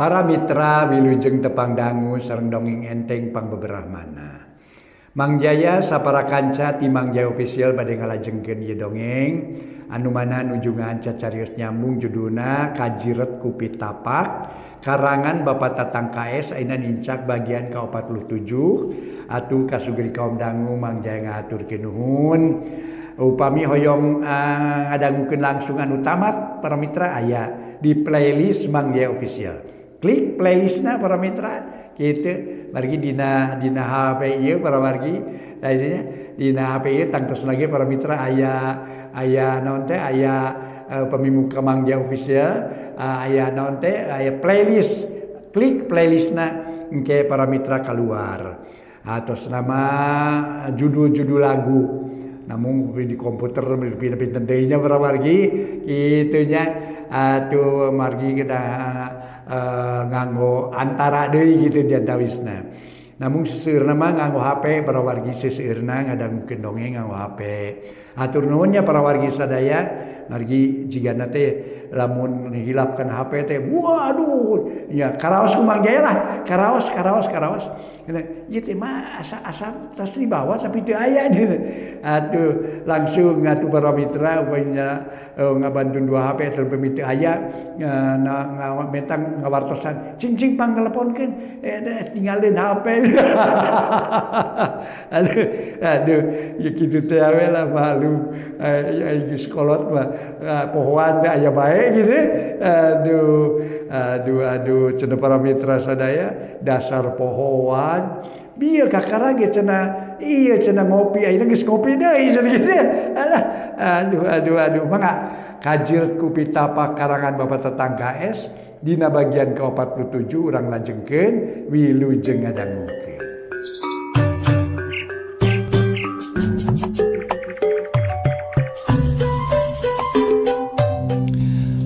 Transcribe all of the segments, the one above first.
Para mitra wilujeng tepang dangu sareng dongeng enteng pangbeberahmana. Mang Jaya sapara kanca ti Mang Jaya Official bade ngalajengkeun ieu dongeng anu mana nujungan cacarios nyambung judulna Kajiret ku Pitapak karangan Bapak Tatang KS ayeuna nincak bagian ka-47 atuh kasugri kaum dangu Mang Jaya ngahaturkeun nuhun. Upami hoyong ngadangukeun langsung anu tamat para mitra aya di playlist Mang Jaya Official. Klik playlistna para mitra kitu margi dina dina HP ieu para wargi tadinya dina HP ieu tangtos lagi para mitra aya aya naon teh aya pemimuka Mang Jaya Official aya naon teh aya playlist. Klik playlistna engke para mitra keluar atos nama judul-judul lagu. Namun di komputer pinten deui nya para wargi kitu nya atuh margi kedah nganggo antara deui gitu di antawisna. Namun seseueurna mah nganggo HP para wargi seseueurna ngadangukeun dongeng nganggo HP. Hatur nuhun nya para wargi sadaya margi jigana teh lamun hilapkeun HP teh waduh nya karaos ku Mang Jaya lah karaos karaos karaos. Ieu teh mah asa-asa tas dibawa tapi teu aya atuh langsung atuh para mitra upamina ngabantun dua HP teu pami teu aya metang ngawartosan cing-cing pangteleponkeun tinggalin HP. Aduh aduh ya kitu teh we lah maklum geus kolot mah pohoan teh aya bae gitu. Aduh aduh aduh cenah para mitra sadaya dasar pohoan bieu kakara ge cenah iya cenah ngopi ayeuna geus ngopi deui cenah kitu. Alah aduh aduh aduh mangga Kajiret ku Pitapak karangan Bapak Tatang KS dina bagian ka-47 urang lajengkeun wilujeng ngadangukeun.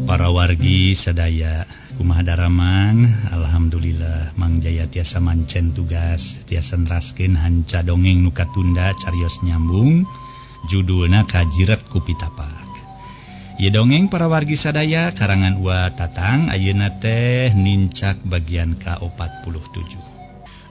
Para wargi sadaya kumaha daramang, alhamdulillah Mang Jaya tiasa mancen tugas tiasa neraskeun hanca dongeng nu katunda carios nyambung judulna Kajiret ku Pitapak. Ieu dongeng para wargi sadaya karangan Wa Tatang ayeuna teh nincak bagian ka-47.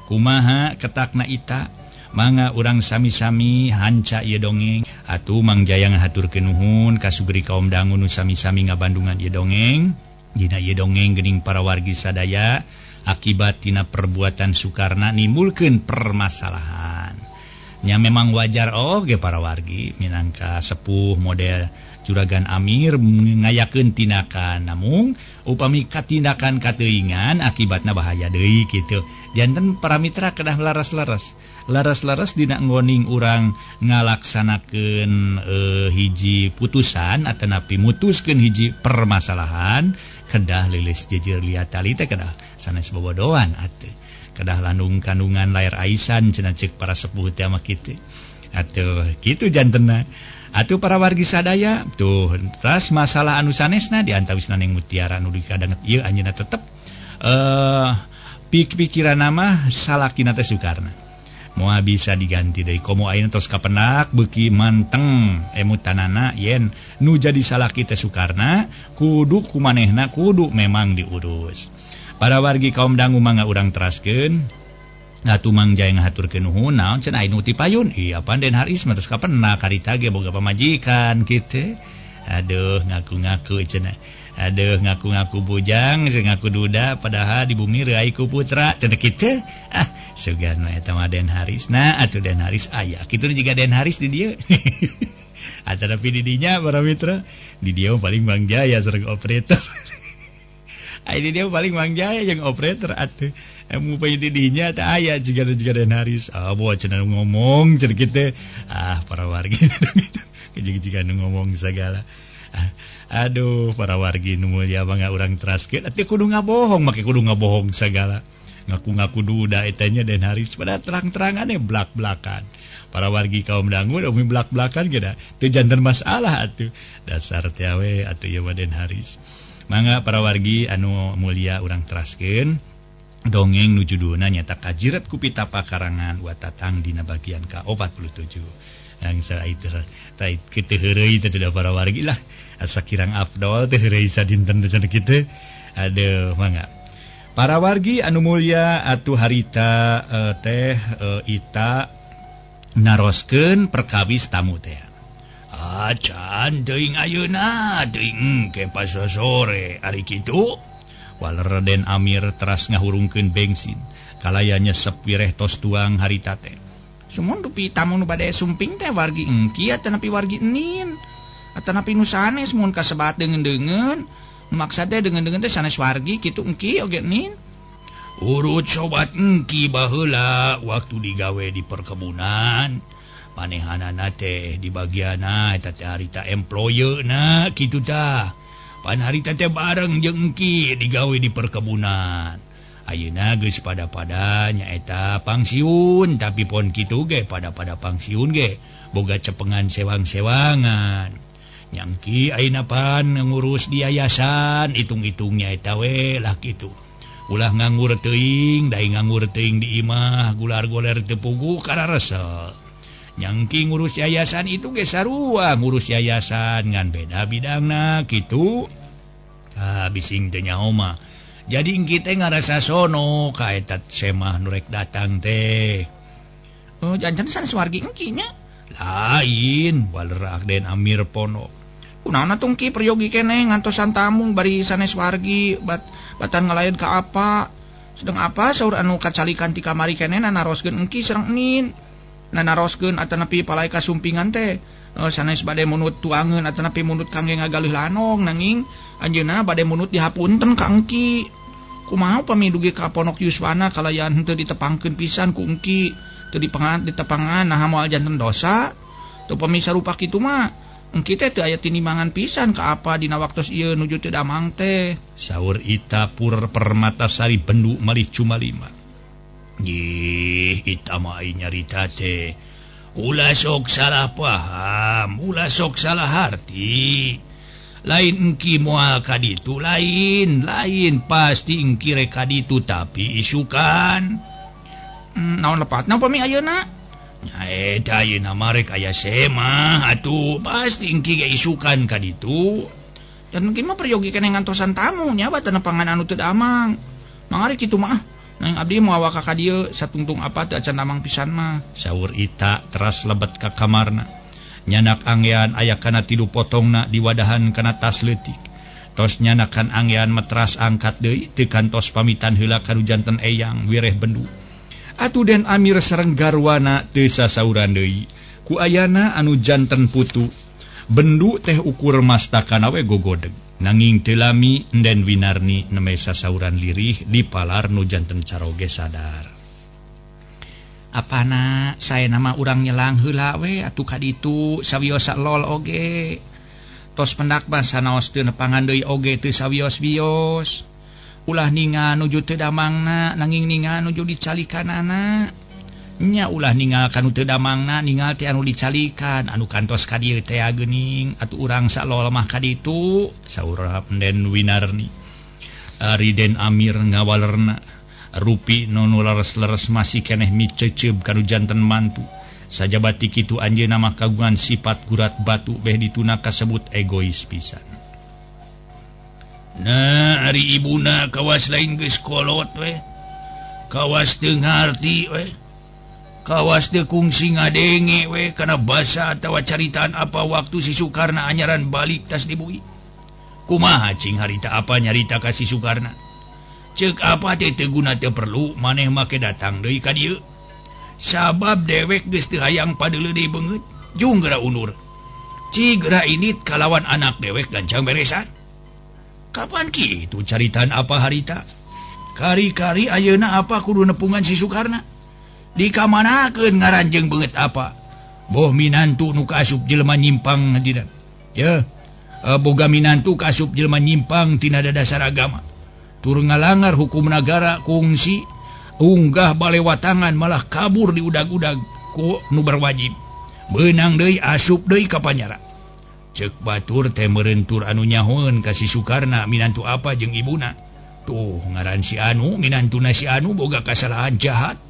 Kumaha ketakna ita mangga urang sami-sami hanca ieu dongeng atuh Mang Jaya ngahaturkeun nuhun ka sugri kaum dangu nu sami-sami ngabandungan ieu dongeng. Dina ieu dongeng geuning para wargi sadaya akibat tina perbuatan Sukarna nimbulkeun permasalahan. Nya memang wajar oge para wargi minangka sepuh model Juragan Amir ngayakeun tindakan namun upami katindakan kateuingan akibatna bahaya deui kitu. Janten para mitra kedah laras-laras. Laras-laras dina nggoning urang ngalaksanakeun hiji putusan atanapi mutuskeun hiji permasalahan kedah leuleus jeujeur liat tali teh kedah sanes bobodoan atuh. Kedah landung kandungan layar aisan cenah ceuk para sepuh teh mah kitu. Atuh kitu jantenna. Atuh para wargi sadaya tuh terus masalah anu sanesna di antawisna Neng Mutiara nu dikadanget ieu anjeunna tetep pikiran mah salakina teh Sukarna. Moal bisa diganti deui komo ayeuna tos kapenak beuki manteng emutanana yen nu jadi salaki teh Sukarna kudu kumanehna kudu memang diurus. Para wargi kaum dangu mangga urang teraskeun. Atuh Mang Jaya ngahaturkeun nuhun naon cenah anu ti payun iya pan Den Haris mah tos kapenak karita ge boga pamajikan kitu. Aduh ngaku-ngaku cenah. Aduh ngaku-ngaku bujang sing ngaku duda padahal di bumi reuai ku putra cenah kitu. Ah sugan mah eta mah Den Haris. Nah atuh Den Haris aya kitu juga Den Haris di dieu. Atanapi di dinya para mitra di dieu paling Mang Jaya sareng operator. Ai di dieu paling Mang Jaya jeung operator atuh. Emu di dinya teh aya jiga Den Haris. Ah boa cenah ngomong cenah kitu. Ah para wargi jiga nu ngomong sagala. Aduh para wargi nu mulia mangga urang teraskeun atuh kudu ngabohong make kudu ngabohong sagala. Ngaku-ngaku duda eta nya Den Haris pada terang-terangan blak-blakan. Para wargi kaum dangu umi blak-blakan ge da teu janten masalah atuh. Dasar teh we atuh ieu mah Den Haris. Mangga para wargi anu mulia urang teraskeun dongeng nu judulna nyaeta Kajiret ku Pitapak karangan Wa Tatang dina bagian ka-47. Yang saya kitu heureuy teh para wargi lah asa kirang afdol teh heureuy sadinten teh cenah kitu. Aduh mangga. Para wargi anu mulya atuh harita teh Ita naroskeun perkawis tamu teh. Acan teuing ayeuna teuing engke pas sore ari kitu. Waler Den Amir teras ngahurungkeun bensin. Kalaya nyesep wireh tos tuang harita teh. Sumun dupi tamu nu bade sumping teh wargi engki atanapi wargi enin. Atanapi nu sanes mun kasebat deungeun-deungeun. Maksa teh dengan-dengan teh sanes wargi kitu engki oge nin. Urut sobat engki baheula waktu digawe di perkebunan. Manehanana teh di bagianna eta teh harita employer na kitu tah. Pan harita teh bareng jeung engki digawe di perkebunan. Ayeuna geus pada-pada nyaeta pangsiun tapi pon kitu ge pada-pada pangsiun ge boga cepengan sewang-sewangan. Nyangki ayeuna pan ngurus di yayasan hitung-hitungnya eta we lah kitu. Ulah nganggur teuing, dai nganggur teuing di imah, gular-goler teu puguh kararesel. Nyangki ngurus yayasan itu ge sarua ngurus yayasan ngan beda bidangna kitu. Ah bising teu nyaho mah. Jadi engki teh ngarasa sono ka eta semah nu rek datang teh. Oh, jangan sanes wargi engki nya. Lain waler Den Amir Ponok. Kunaon atuh engki peryogi keneh ngantosan tamu bari sanes wargi batan ngalayan ka apa. Sedeng apa saur anu kacalikan ti kamari keneh naroskeun engki sareng enin. Naroskeun atanapi palai kasumpingan teh sanes bade munut tuangeun atanapi munut kangge ngagaleuh lanong nanging anjeunna bade munut dihapunten ka engki. Kumaha upami dugi ka Ponok Yuswana kalayan henteu ditepangkeun pisan ku engki. Teu ditepangan naha moal janten dosa. Teu upami sarupa kitu mah engki teh teu aya tinimangan pisan ka apa dina waktos ieu nuju teu damang teh. Saur Ita Pur Permatasari bendu malih cumalima. Ih, Ita mah ai nyarita teh. Ulah sok salah paham, ulah sok salah harti. Lain engki moal ka ditu, lain, lain pasti engki rek ka ditu tapi isukan. Naon lepatna upami ayeuna? Nya eta ayeuna mah rek aya semah atuh pasti engki ge isukan ka ditu. Dan engki mah peryogi keneh ngantosan tamu nya batan nepangan anu teu damang. Mangari kitu mah. Nang abdi moal waka ka dieu satungtung apa teu acan damang pisan mah. Saur Ita teras lebet ka kamarna. Nyanak anggean aya kana tilu potongna diwadahan kana tas leutik. Tos nyanakan anggean metras angkat deui teu kantos pamitan heula ka nu janten eyang wireh bendu. Atuh Den Amir sareng garwana teu sasauran deui. Ku ayana anu janten putu. Bendu teh ukur mastakana we gogodeg. Nanging teu lami Enden Winarni neme sasauran lirih dipalar nu janten caroge sadar. Apana sae nama urang nyelang heula we atuh ka ditu sawios lol oge. Tos pendak mah sanaos teu nepangan deui oge teu sawios-wios. Ulah ningal nuju teu damangna nanging ningal nuju dicalikanana. Nya ulah ningal kanu teu damangna ningal teh anu dicalikan anu kantos ka dieu teh geuning atuh urang salol mah ka ditu. Saur Den Winarni. Ari Den Amir ngawalerna rupi nu leres-leres masih keneh miceceub kanu janten mantu. Sajabati kitu anjeunna mah kagungan sifat gurat batu beh dituna kasebut egois pisan. Nah, ari ibuna kawas lain geus kolot we. Kawas teu ngarti we. Kawas teu kungsi ngadenge we kana basa atawa caritaan apa waktu si Sukarna anyaran balik tas dibui. Kumaha cing harita apa nyarita ka si Sukarna? Ceuk apa teh teu guna teu perlu maneh make datang deui ka dieu. Sabab dewek geus teu hayang padeuleu deui beungeut, jung geura undur. Ci geura indit kalawan anak dewek gancang beresan. Kapan kitu caritaan apa harita? Kari-kari ayeuna apa kudu nepungan si Sukarna? Dikamanakeun ngaranjeung beungeut apa? Boh minantu nu kaasup jelema nyimpang dina. Ya, boga minantu kaasup jelema nyimpang tina dasar agama. Tur ngalangar hukum nagara kungsi unggah balewatangan malah kabur di udag-udag ku nu berwajib. Beunang deui asup deui ka panyara. Ceuk batur teh meureun anu nyahoeun ka si Sukarna minantu apa jeung ibuna. Tuh ngaran si anu minantuna si anu boga kasalahan jahat.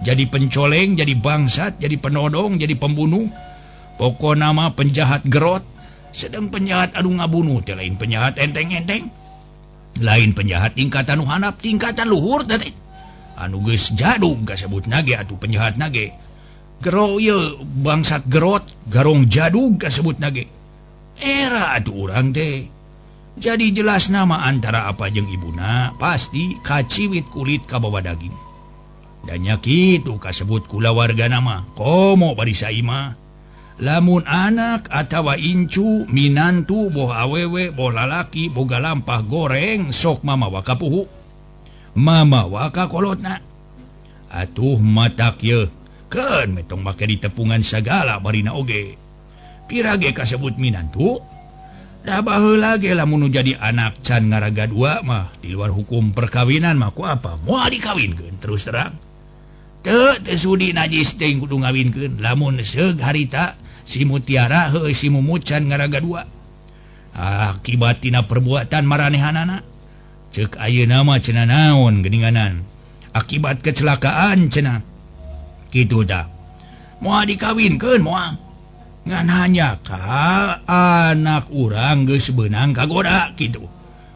Jadi pencoleng, jadi bangsat, jadi penodong, jadi pembunuh. Pokona mah penjahat gerot. Sedang penjahat anu ngabunuh teh lain penjahat enteng-enteng. Lain penjahat tingkatan nu handap, tingkatan luhur teh. Anu geus jadug kasebutna ge atuh penjahatna ge. Gero ieu bangsat gerot, garong jadug kasebutna ge. Era atuh urang teh. Jadi jelas nama antara apa jeung ibuna pasti kaciwit kulit kabawa daging. Dan nya kitu kasebut kulawarga nama komo bari saimah. Lamun anak atawa incu minantu boh awewe boh lalaki boga lampah goreng sok mamawa ka puhu mamawa ka kolotna. Atuh matak ye keun metong make ditepungan sagala barina oge. Pira ge kasebut minantu da baheula ge lamun nu jadi anak can ngaraga dua mah di luar hukum perkawinan mah ku apa moal dikawinkeun terus terang. Teu teu sudi najis teh kudu ngawinkeun lamun seug harita si Mutiara heueuh si Mumucan ngaraga dua. Akibat tina perbuatan maranehanana ceuk ayeuna mah cenah naon geuninganan akibat kecelakaan cenah kitu tah moal dikawinkeun moal ngan hanya ka anak urang geus beunang kagoda kitu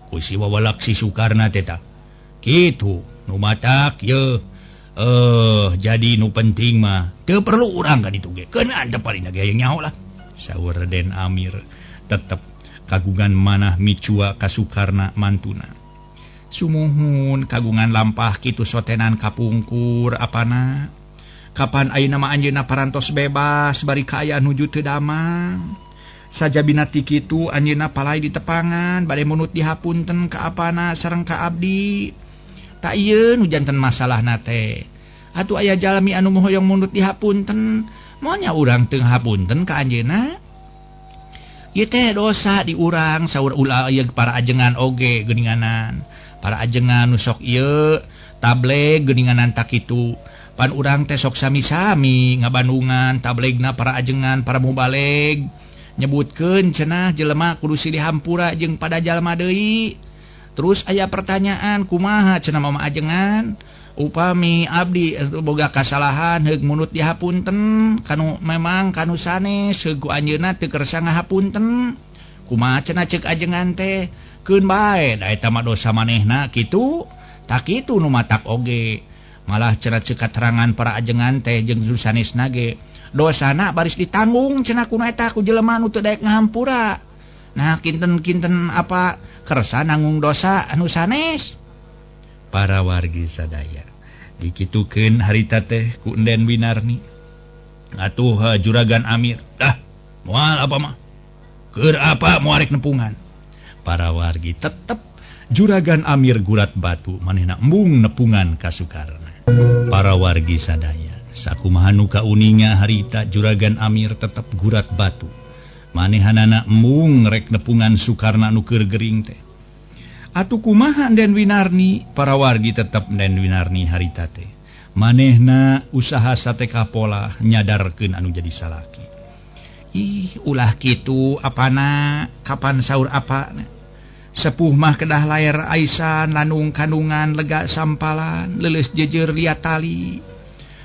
ku si wawalak si Sukarna teh tah kitu nu matak ye. Jadi nu penting mah teu perlu urang ka ditu ge keun antep paling ge hayang nyaho lah saur Den Amir tetep kagungan manah micua ka Sukarna mantuna. Sumuhun kagungan lampah kitu sotenan kapungkur apana kapan ayeuna mah anjeunna parantos bebas bari kaayaan nuju teu damang sajabina ti kitu anjeunna palai ditepangan bade munut dihapunten ka apana sareng ka abdi. Tak ieu nu janten masalahna teh. Atuh aya jalmi anu hoyong mundut dihapunten, moal nya urang teu ngahapunten ka anjeunna. Ieu teh dosa di urang saur ulah ieu para ajengan oge geuninganan. Para ajengan nu sok ieu tableg geuninganan tak kitu. Pan urang teh sok sami-sami ngabandungan tablegna para ajengan para mubaleg nyebutkeun cenah jelema kudu silih hampura jeung pada jalma deui. Terus aya pertanyaan kumaha cenah mama ajengan upami abdi boga kasalahan heug munut dihapunten kanu memang kanu sanes heug ku anjeunna teu kersa ngahapunten kumaha cenah ceuk ajengan teh keun bae da eta mah dosa manehna kitu tak kitu nu matak oge malah cenah ceuk katerangan para ajengan teh jeung sanesna ge dosana baris ditanggung cenah ku eta ku jelema nu teu daek ngahampura. Nah kinten-kinten apa kersa nanggung dosa anu sanes. Para wargi sadaya dikitukeun harita teh ku Enden Winarni. Atuh Juragan Amir dah moal apa mah keur apa moal rek nepungan. Para wargi tetep Juragan Amir gurat batu manehna embung nepungan ka Sukarna. Para wargi sadaya sakumaha nu kauninga harita Juragan Amir tetep gurat batu manehanana embung rek nepungan Sukarna nu keur gering teh. Atuh kumaha Den Winarni? Para wargi tetep Den Winarni harita teh. Manehna usaha sate kapola nyadarkeun anu jadi salaki. Ih, ulah kitu apana kapan saur apa? Sepuh mah kedah layar aisan lanung kandungan lega sampalan leuleus jeujeur liat tali.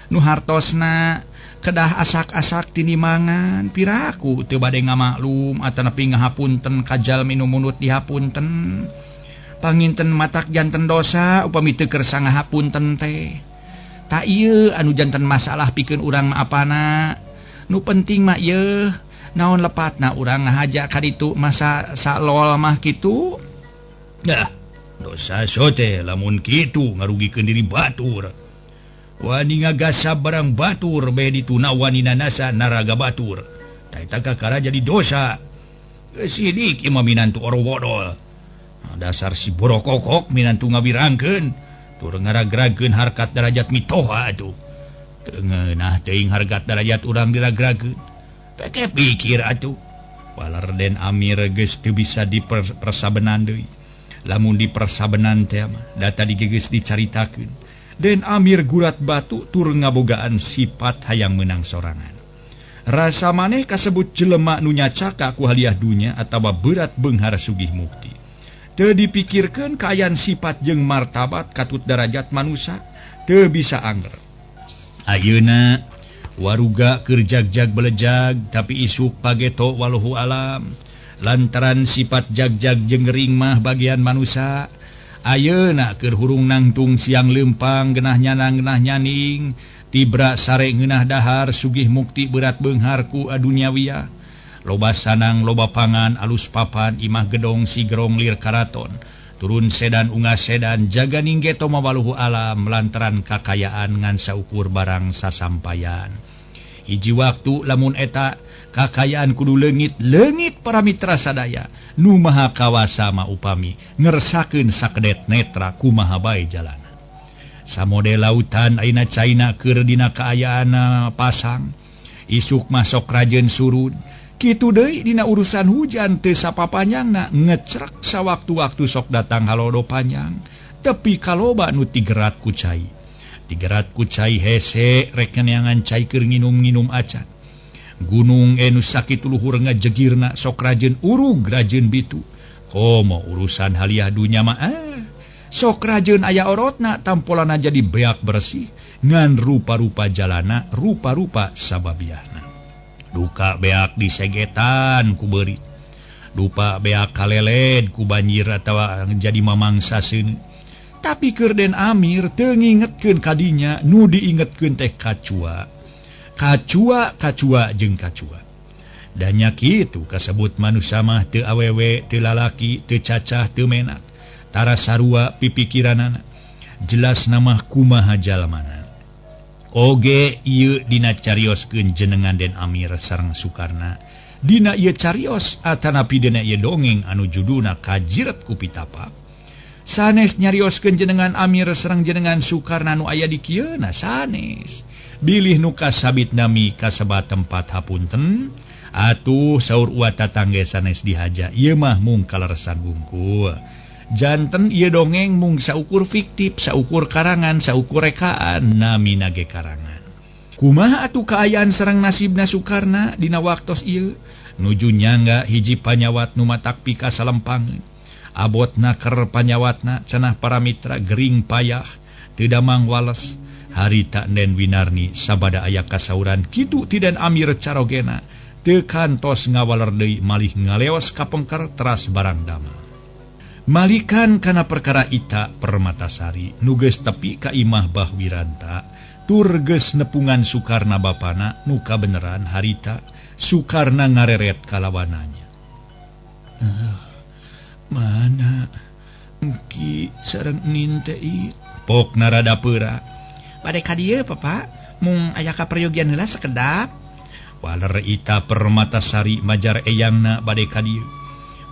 Nu hartosna kedah asak-asak tinimangan piraku teu bade ngamaklum atanapi ngahapunten ka jalmi nu munut dihapunten panginten matak janten dosa upami teu kersa ngahapunten teh. Tak ieu anu janten masalah pikeun urang mah apana nu penting mah ieu naon lepatna urang ngahaja ka ditu masa salol mah kitu. Dah dosa sote lamun kitu ngarugikeun diri batur. Wani ngagasab barang batur bae dituna wani nanasa naraga batur. Ta eta kakara jadi dosa. Geus sidik ieu mah minantu orowodol. Dasar si borokokok minantu ngawirangkeun tur ngaragragkeun harkat darajat mitoha atuh. Teu ngeunah teuing harkat darajat urang diragragkeun. Peke pikir atuh. Walar Den Amir geus teu bisa dipersabenan deui. Lamun dipersabenan teh mah da tadi geus dicaritakeun. Den Amir gurat batu tur ngabogaan sifat hayang menang sorangan. Rasa maneh kasebut jelema nu nyacaka ku haliah dunya atawa berat beunghar sugih mukti. Teu dipikirkeun kaayaan sifat jeung martabat katut darajat manusa teu bisa angger. Ayeuna waruga keur jagjag belejag tapi isuk pageto waluhu alam. Lantaran sifat jagjag jeung gering mah bagian manusa Ayeuna keur hurung nangtung siang lempang genah nyanang genah nyaning tibra sare ngeunah dahar sugih mukti berat beunghar ku duniawiyah. Loba sanang loba pangan alus papan imah gedong sigerong lir karaton. Turun sedan unggah sedan jaga ninggeto mawaluhu alam lantaran kakayaan ngan saukur barang sasampayan. Hiji waktu lamun eta kakayaan kudu leungit leungit para mitra sadaya nu maha kawasa ma upami ngersakeun sakedet netra kumaha bae jalana. Samode lautan ayeuna China keur dina kaayaanna pasang isuk masok rajeun surud. Kitu deui dina urusan hujan teu sapapanjangna ngecrek sawaktu-waktu sok datang halodo panjang tepi kaloba nu tigerat ku cai. Tigerat ku cai hese rek neangan cai keur nginum-nginum acan. Gunung anu sakitu luhur ngajegirna sok rajeun urug rajeun bitu. Komo urusan haliah dunya mah sok rajeun aya orotna tampolana jadi beak bersih ngan rupa-rupa jalana rupa-rupa sababiahna. Duka beak disegetan ku beurit. Dupa beak kaleled ku banjir atawa jadi mamangsa seuneu. Tapi keur Den Amir teu ngingetkeun kadinya nu diingetkeun teh kacua. Kacua kacua jeung kacua. Danya kitu kasebut manusia mah teu awewe teu lalaki teu cacah teu menak. Tara sarua pipikiranana. Jelas namah kumaha jalmana. Oge ieu dina carioskeun jenengan Den Amir sareng Sukarna. Dina ieu carios atanapi dina ieu dongeng anu judulna Kajiret ku Pitapak. Sanes nyarioskeun jenengan Amir sareng jenengan Sukarna nu aya di kieuna sanes. Bilih nu kasabit nami kasebat tempat hapunten atuh saur uwa tatangge sanes dihaja ieu mah mung kaleresan wungkul. Janten ieu dongeng mung saukur fiktif, saukur karangan, saukur rekaan, namina ge karangan. Kumaha atuh kaayaan sareng nasibna Sukarna dina waktos ieu? Nuju nyangga hiji panyawat nu matak pika salempangeun. Abotna ker panyawatna cenah para mitra gering payah, teu damang wales. Harita Den Winarni sabada aya kasauran kitu ti Den Amir carogena teu kantos ngawaler deui malih ngaleos ka pengker teras barang damel. Malikan kana perkara Ita Permatasari nu geus tepi ka imah Bah Wiranta tur geus nepungan Sukarna bapana nu kabeneran harita Sukarna ngareret kalawananya. Mana engki sareng nin teh pokna rada peura. Bade ka dieu Papa mung aya kaperyogian heula sakedap. Waler Ita Permatasari majar eyangna bade ka dieu.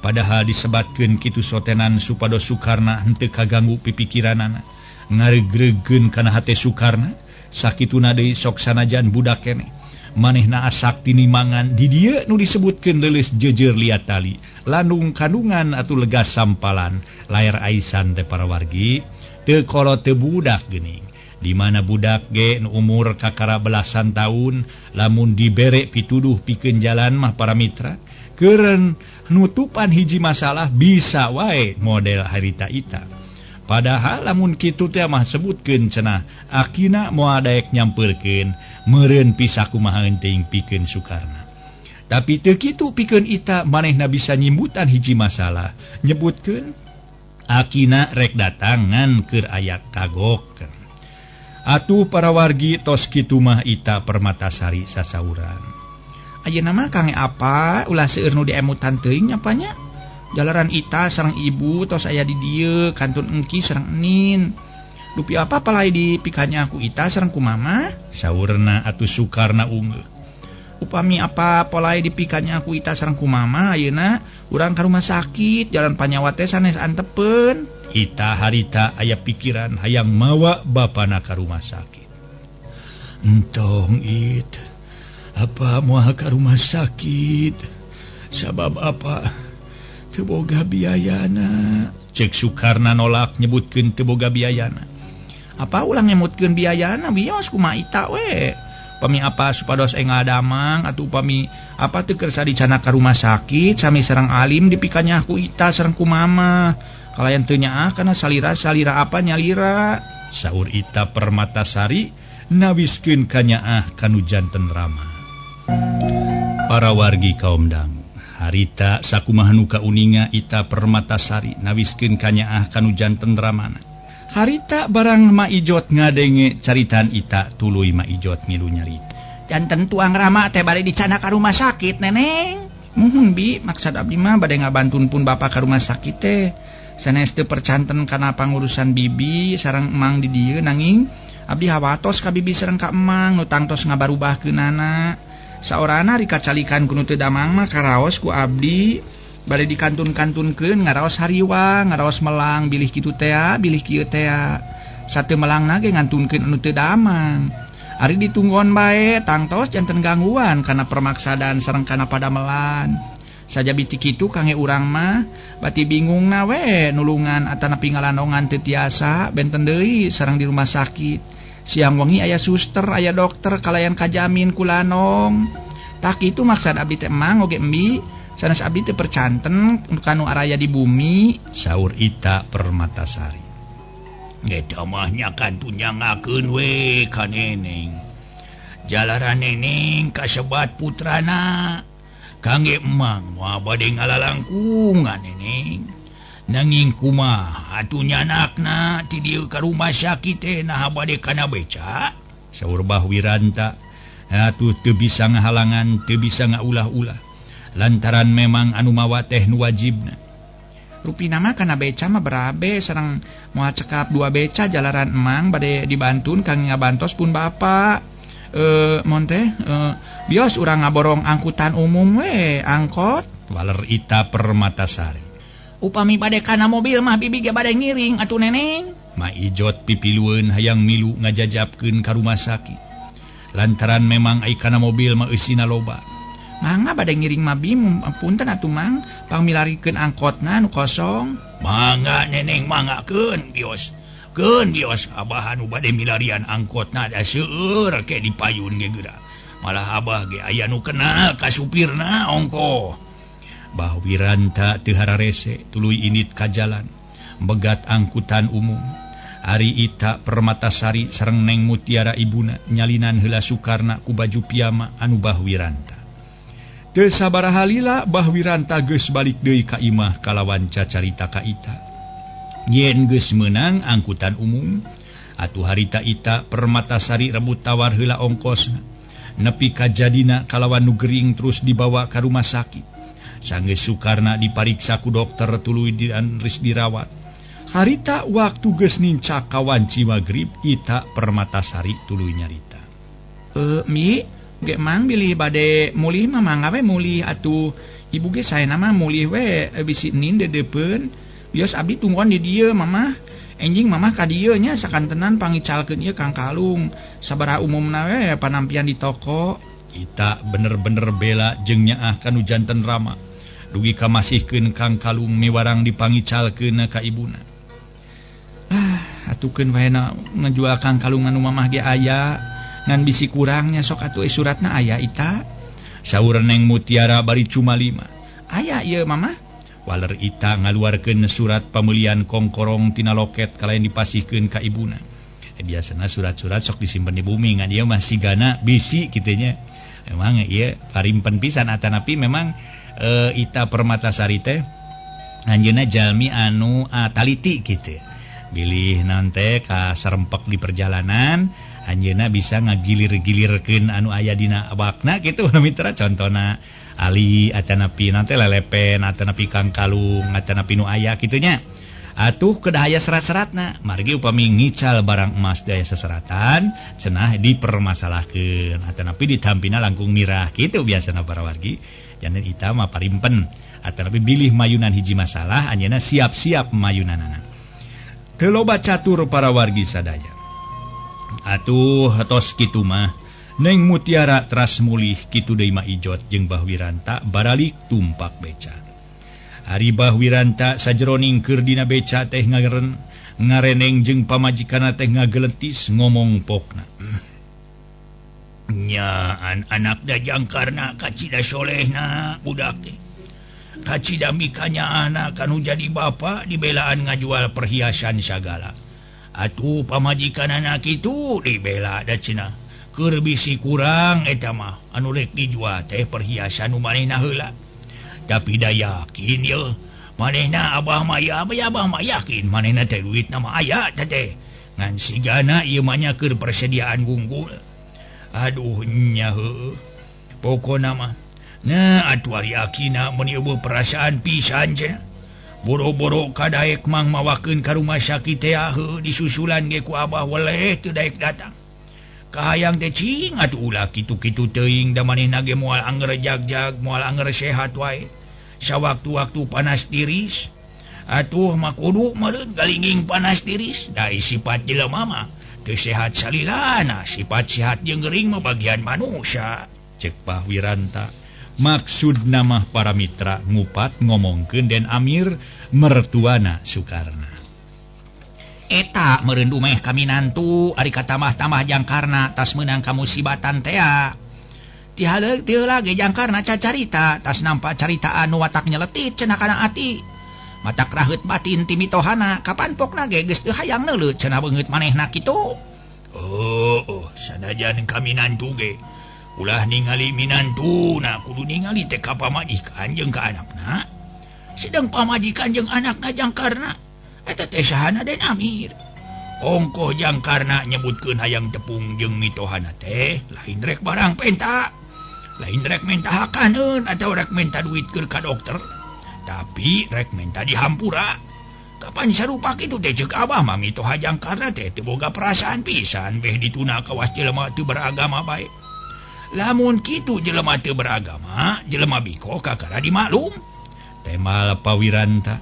Padahal disebatkeun kitu sotenan supados Sukarna henteu kaganggu pipikiranana. Ngareugreugkeun kana hate Sukarna, sakituna deui sok sanajan budak keneh. Manehna asak tinimangan di dieu nu disebutkeun leuleus jeujeur liat tali, landung kandungan atuh legas sampalan, layar aisan teh para wargi, teu kolot teu budak geuning. Di mana budak ge nu umur kakara belasan tahun, lamun dibere pituduh pikeun jalan mah para mitra, keureun nutupan hiji masalah bisa wae model harita ita. Padahal lamun kitu teh mah sebutkeun cenah akina moal daek nyampeurkeun meureun pisah kumaha heunteuing pikeun Sukarna. Tapi teu kitu pikeun ita manehna bisa nyimbutan hiji masalah nyebutkeun akina rek datang ngan keur aya kagok. Atuh para wargi tos kitu mah Ita Permatasari sasauran. Ayeuna mah kange apa ulah seueur nu diemutan teuing nyapanya. Jalaran Ita sareng ibu tos aya di dieu kantun engki sareng enin. Dupi apa palai dipikanya aku Ita sareng ku mama? Saurna atuh Sukarna ungeuk. Upami apa palai dipikanya aku Ita sareng ku mama ayeuna urang ka rumah sakit jalan panyawat teh sanes antepeun. Ita harita aya pikiran hayang mawa bapana ka rumah sakit. Entong it apa moal ka rumah sakit sabab apa teu boga biayana. Cek Sukarna nolak nyebutkeun teu boga biayana. Apa ulah ngemutkeun biayana wios kumaha Ita we. Pami apa supados engal damang atuh upami apa teu kersa dicana ka rumah sakit sami sareng alim dipikanya ku Ita sareng ku mama. Kalayan teu nyaah kana salira-salira apa nyalira. Saur Ita Permatasari nawiskeun kanyaah kanu janten rama. Para wargi kaum dangu, Harita sakumaha nu kauninga Ita Permatasari nawiskeun kanyaah kanu janten ramana. Harita barang Ma Ijot ngadenge caritaan Ita tuluy Ma Ijot ngilu nyarita. Janten tuang Rama teh bade dicana ka rumah sakit neneng. Muhun bi, maksad abdi mah bade ngabantun pun bapak ka rumah sakit teh. Sanes teu percanten kana pangurusan bibi sareng emang di dieu nanging abdi hawatos ka bibi sareng ka emang nu tangtos ngabarubahkeunana. Saorana rika calikan ku nu teu damang mah karaos ku abdi bade dikantun-kantunkeun ngaraos hariwa, ngaraos melang bilih kitu tea, bilih kieu tea. Sateu melangna ge ngantunkeun anu teu damang. Ari ditunggon bae tangtos janten gangguan kana permaksadan sareng kana padamelan. Saja biti kitu kangge urang mah bati bingungna we nulungan atanapi ngalanongan teu tiasa benten deui sareng di rumah sakit. Siang wengi aya suster, aya dokter kalayan kajamin ku lanong. Tah kitu maksad abdi teh emang oge embi, sanes abdi teh percanten kanu araya di bumi, saur Ita Permatasari. Eta mah nya kantunyangakeun we ka neneng. Jalaran neneng kasebat putrana. Kangge emang moal bade ngalalangkungan neneng. Nanging kumaha atuh nyanakna ti dieu ka rumah sakit teh naha bade kana beca? Saur Bah Wiranta atuh teu bisa ngahalangan, teu bisa ngaulah-ulah. Lantaran memang anu mawa teh nu wajibna. Rupina mah kana beca mah berabe sareng moal cekap dua beca jalaran emang bade dibantun kang ngabantos pun bapak. Mon teh bios urang ngaborong angkutan umum we, angkot. Waler Ita Permatasari. Upami bade kana mobil mah bibi ge bade ngiring atuh neneng. Ma Ijot pipilueun hayang milu ngajajabkeun ka rumah sakit. Lantaran memang ai kana mobil mah eusina loba. Mangga bade ngiring mah bi punten atuh mang pangmilarikeun angkotna nu kosong. Mangga neneng manggakeun bios. Keun bios abah anu bade milarian angkotna da seueur ke dipayun ge geura. Malah abah ge aya nu kenal ka supirna ongkoh. Bah Wiranta teu hararese tuluy init ka jalan begat angkutan umum. Ari Ita Permatasari sareng Neng Mutiara ibuna nyalinan heula Sukarna ku baju piyama anu Bah Wiranta. Teu sabaraha lila Bah Wiranta geus balik deui ka imah kalawan cacarita ka Ita. Yen geus meunang angkutan umum atuh harita Ita Permatasari rebut tawar heula ongkosna. Nepi ka jadina kalawan nu gering terus dibawa ka rumah sakit. Sanggeus Sukarna dipariksa ku dokter tuluy dianris dirawat. Harita waktu geus nincak kawanci magrib Ita Permatasari tuluy nyarita. Mi, ge mang bilih bade mulih mah mangga we mulih atuh ibu ge saena mah mulih we bisi nin dedeupeun. Bios abdi tungguan di dieu mamah. Enjing mamah ka dieu nya sakantenan pangicalkeun ieu Kang Kalung. Sabaraha umumna we panampian di toko. Ita bener-bener bela jeung nyaah kanu janten Rama. Dugi ka masihkeun Kang Kalung miwarang dipangicalkeun ka ibuna. Ah, atukeun wae na ngajual Kang Kalung anu mamah ge aya, ngan bisi kurangnya sok atuh suratna aya Ita. Saur Neng Mutiara bari cumalima. Aya ieu mamah. Waler Ita ngaluarkeun surat pamulian kongkorong tina loket kalayan dipasihkeun ka ibuna. Biasana surat-surat sok disimpen di bumi ngan ieu mah sigana bisi kitu nya. Emang ieu parimpen pisan atanapi memang Ita Permatasari teh anjeunna jalmi anu taliti kitu. Bilih nante ka serempek di perjalanan anjeunna bisa ngagilir-gilirkeun anu aya dina awakna kitu mitra contona ali atanapi nante lelepen atanapi kangkalung atanapi nu aya kitu nya. Atuh kedah aya serat-seratna margi upami ngical barang emas daya seseratan cenah dipermasalahkeun atanapi ditampina langkung mirah kitu biasana para wargi. Janten Ita mah parimpen atanapi bilih mayunan hiji masalah anjeunna siap-siap mayunanana. Teu loba catur para wargi sadaya. Atuh tos kitu mah Neng Mutiara teras mulih kitu deui Ma Ijot jeung Bah Wiranta baralik tumpak beca. Ari Bah Wiranta sajeroning keur dina beca teh ngareneng jeung pamajikanna teh ngageletis ngomong pokna. Nyaan anak dajangkarna kacida solehna budak teh. Kacida mikanya anak kanu jadi bapa dibelaan ngajual perhiasan sagala. Atuh pamajikan anak itu dibela da cenah. Keur bisi kurang eta mah anu rek dijual teh perhiasan nu manehna heula. Tapi da yakin ye manehna abah mah ya abah mah yakin manehna teh duitna mah aya teh ngan sigana ieu mah nya keur persediaan wungkul. Aduh nya heueuh pokona mah nah atuh ari akina mun eueuh perasaan pisan cenah. Boro-boro kadaek mang mawakeun ka rumah sakit teh heueuh disusulan ge ku abah weleh teu daek datang. Kahayang teh cing atuh ulah kitu-kitu teuing da manehna ge moal anger jag-jag moal anger sehat wae. Sawaktu-waktu panas tiris atuh mah kudu meureun galinging panas tiris da sifat jelema mah teu sehat salilana sifat sehat jeung gering mah bagian manusia cek Pak Wiranta. Maksudna mah para mitra ngupat ngomongkeun Den Amir mertuana Sukarna. Eta meureun dumeh kami nantu ari katamah-tamah jangkarna tas meunang kamusibatan tea. Tihaleuk teu lagi jangkarna cacarita tas nampak caritaan nu watak nyeletit cenah kana ati. Matak raheut batin ti mitohana kapan pokna ge geus teu hayang neuleut cenah beungeut manehna kitu. Oh, sanajan kami nantu ge ulah ningali minantuna kudu ningali teh ka pamajikan jeung ka anakna. Sedang pamajikan jeung anakna jangkarna eta teh sahana Den Amir. Ongkoh jangkarna nyebutkeun hayang tepung jeung mitohana teh lain rek barang penta. Lain rek minta hakaneun atau rek minta duit keur ka dokter, tapi rek minta dihampura. Kapan sarupa kitu teh ceuk abah mah mitoha jangkarna teh teu boga perasaan pisan beh dituna kawas jelema teu beragama bae. Lamun kitu jelema teu beragama, jelema biko kakara dimaklum. Temal Pawiranta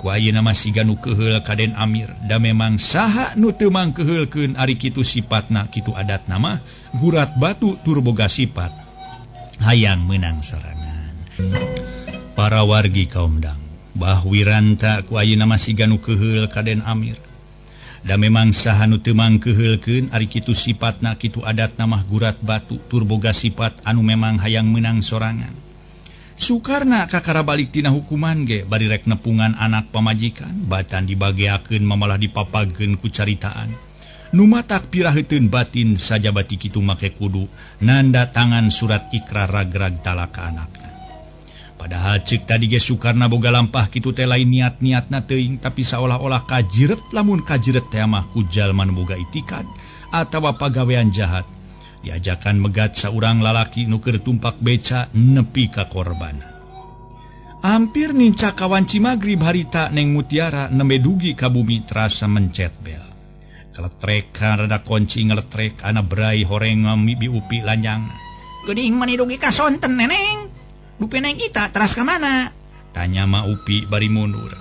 ku ayeuna mah siga nu keuheul ka Den Amir da memang saha nu teu mangkeuheulkeun ari kitu sipatna kitu adatna mah gurat batu tur boga sifat hayang meunang sorangan. Para wargi kaum dang Bah Wiranta ku ayeuna mah siga nu keuheul ka Den Amir da memang saha nu teu mangkeuheulkeun ari kitu sipatna kitu adatna mah gurat batu tur boga sifat anu memang hayang meunang sorangan. Sukarna kakara balik tina hukuman ge bari rek nepungan anak pamajikan batan dibageakeun mamalah dipapageun ku caritaan nu matak piraheuteun batin sajabati kitu make kudu nanda tangan surat ikrar ragrag talak ka anakna. Padahal ceuk tadi ge Sukarna boga lampah kitu teh lain niat-niatna teuing tapi saolah-olah kajiret lamun kajiret teh mah ku jalma nu boga itikad atawa pagawean jahat. Diajakan megat saurang lalaki nu keur tumpak beca nepi ka korban. Hampir nincak kawanci magrib harita Neng Mutiara nembe dugi ka bumi terasa mencet bel. Keletrek rada kunci ngeletrek ana berai horeng mibi upi lanjang. Geuning mani dugi ka sonten neneng. Dupi neng ita teras ka mana? Tanya ma Upi bari mundur.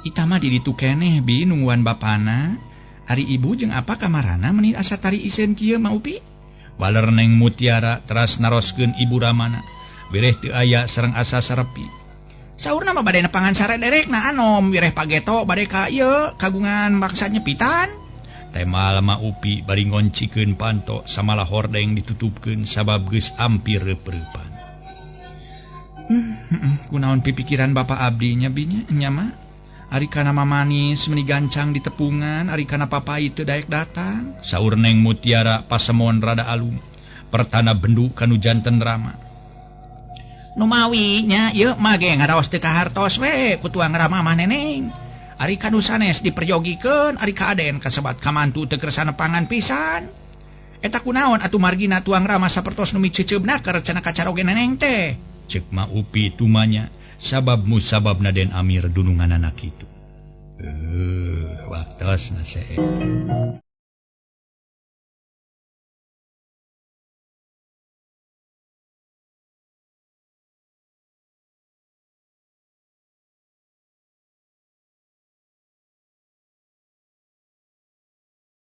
Ita mah di ditu keneh bi nungguan bapana. Ari ibu jeung apa kamarana meni asa tari iseun kieu ma Upi? Waler Neng Mutiara teras naroskeun ibu Ramana. Wireh teu aya sareng asa sarepi. Saurna mah bade nepangan sare derekna anom wireh pageto bade ka ieu kagungan bangsa nyepitan. Temal ma Upi bari ngoncikeun panto samalah hordeng ditutupkeun sabab geus ampir reup-reupan. Kunaon pipikiran bapak abdi nya binya nya mah? Ari kana mamanis meni gancang di tepungan, ari kana papai teu daek datang. Saur Neng Mutiara pasemon rada alum. Pertana bendu kanu janten Rama. Numawi nya ieu mah ge ngaraos teu kahartos we ku tuang Rama mah neneng. Ari kanu sanes diperjogikeun, ari ka aden kasebat kamantu teu kersa nepangan pisan. Eta kunaon atuh margina tuang Rama sapertos nu miceuceubna keur cenah kacaroge neneng teh. Ceuk Ma Upi tumanya sabab musababna Den Amir dununganana kitu. Waktosna seep.